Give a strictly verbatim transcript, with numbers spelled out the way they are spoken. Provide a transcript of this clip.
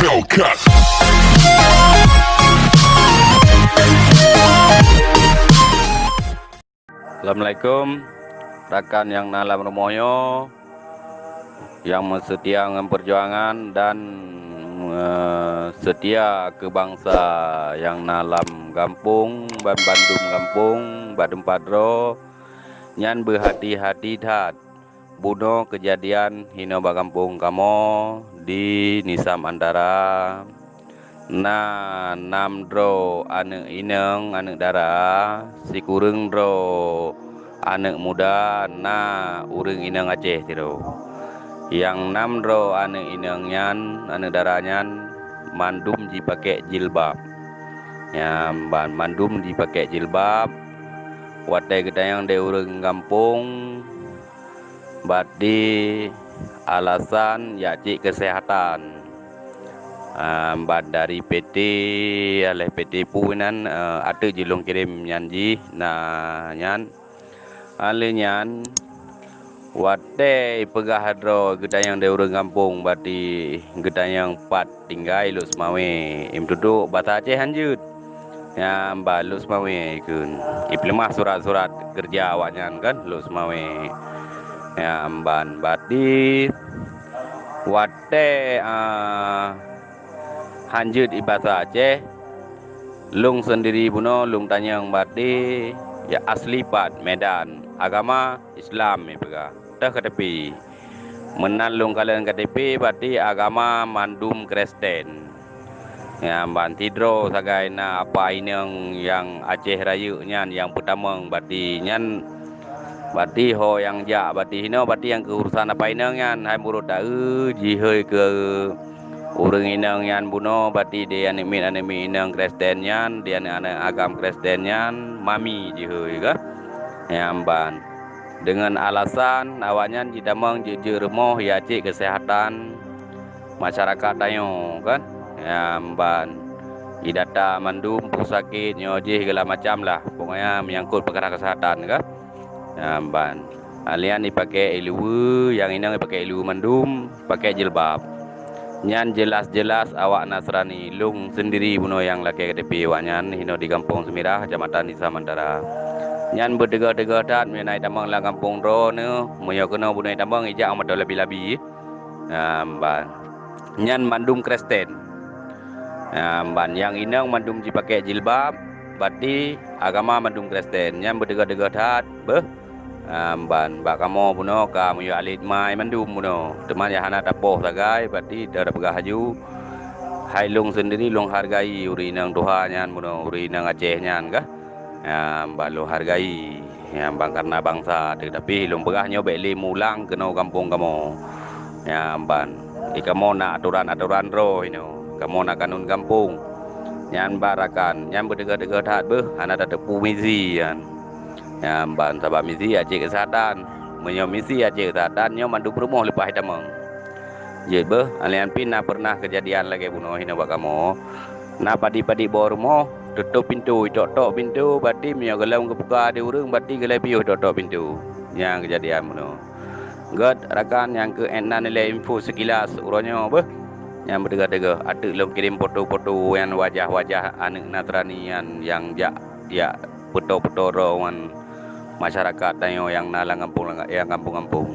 Assalamualaikum rakan nyang na lam rumoh nyoe, nyang meuseutia ngon peujuangan dan, eh, seutia keu bansa nyang na lam gampông, ban bandum gampông bak teumpat droe nyan beuhati-hati that. Bunoe keujadian hinoe bak gampông kamoe di Nisam Antara, na nam droe aneuëk inong, aneuëk dara, sikureueng droe aneuëk muda, na ureuëng inong Aceh sidroe. Nyang nam droe aneuëk inong nyan, aneuëk dara nyan, mandum jipakék jilbab. Nyan ban mandum jipakék jilbab. Watée geutanyong lé ureuëng gampông, bati alasan jak cek keuseuhatan. Ah, ban dari P T, aléh P T pu nan, eh, ateueh jilong kirém nyan jih, na nyan. Aléh nyan, watée peugah droe geutanyong lé ureuëng gampông, bati geutanyong pat tinggai Lhokseumawe. Imeututoe basa Aceh hanjeuet. Nyan ban Lhokseumawe kheun. Ipeuleumah surat-surat keureuja awaknyan kan Lhokseumawe. Nyan ban bati watée, ah, hanjeuet ibasa Aceh, lôn seundiri bunoe lôn tanyong bati, ya asli pat Medan, agama Islam ipeugah. Teuh K T P. Meunan lôn kalon K T P bati agama mandum Kristen. Nyan ban sidroe sagai na apa inong nyang Aceh Rayeuk nyan nyang peutamong bati nyan, bati ho nyang jak bati hinoe bati nyang keu urusan apa inong nyan hai murot taeu jihôi keu ureuëng inong nyan bunoe bati di aneuëk miet aneuëk miet inong Kristen nyan, di aneuëk-aneuëk agam Kristen nyan mami jihôi kah. Nyan ban deungon alasan awaknyan jitamong jeuet-jeuet rumoh ya cek keuseuhatan masyarakat tanyoe kan. Nyan ban jidata mandum peue sakét nyoe jih segala macam lah. Pokoknya menyangkut peukara keuseuhatan kan. Nyan ban alian jipakék iluweue, nyang inong jipakék iluweue mandum, pakék jilbab. Nyan jeulaih-jeulaih awak Nasrani, lôn seundiri bunoe nyang lakée K T P awaknyan hinoe di Gampông Seumirah, Keucamatan Nisam Antara. Nyan beuteugoh-teugoh that meunyoe na jitamong lam gampông droeneuh, meunyoe keunoe bunoe jitamong ijak meutoe labi-labi. Nyan ban. Nyan mandum Kristen. Nyan ban nyang inong mandum jipakék jilbab, bati agama mandum Kristen. Nyan beuteugoh-teugoh that, beuh. Nyan ban bak kamoe bunoe ka meuyue alet mai mandum bunoe. Teuma nyang hana tapoh sagai, bati tapeugah laju. Hai lôn seundiri lôn hargai ureuëng inong tuha nyan bunoe, ureuëng inong Aceh nyan kah. Nyan ban lôn hargai. Nyan ban kareuna bansa teuh, tapi lôn peugah nyoe bék lé meulang keunoe gampông kamoe. Nyan ban di kamoe na atoran-atoran droe inoe. Kamoe na kanun gampông. Nyan ban rakan, nyan beuteugoh-teugoh that beuh, hana tateupeue misi nyan. Nyan ban sabab misi ya cek keuseuhatan. Meunyoe misi ya cek keuseuhatan, nyoe mandum rumoh leupah jitamong. Jeuet beuh, alian pih na peureunah keujadian lagée bunoe hinoe bak kamoe. Na padi-padi boh rumoh, tutôp pintoe, itok-tok pintoe, bati meunyoe gohlom geubuka di ureuëng, bati gohlom piôh itok-tok pintoe. Nyan keujadian bunoe. Gét rakan nyang keu ék na nilai info seukilas uroe nyoe beuh. Nyang beuteugoh-teugoh ateueh lôn kirém foto-foto nyan wajah-wajah aneuëk Nasrani nyan nyang jak, jak peuto-peuto droe ngon masyarakat tanyoe nyang na lam gampông, lam gampông-gampông.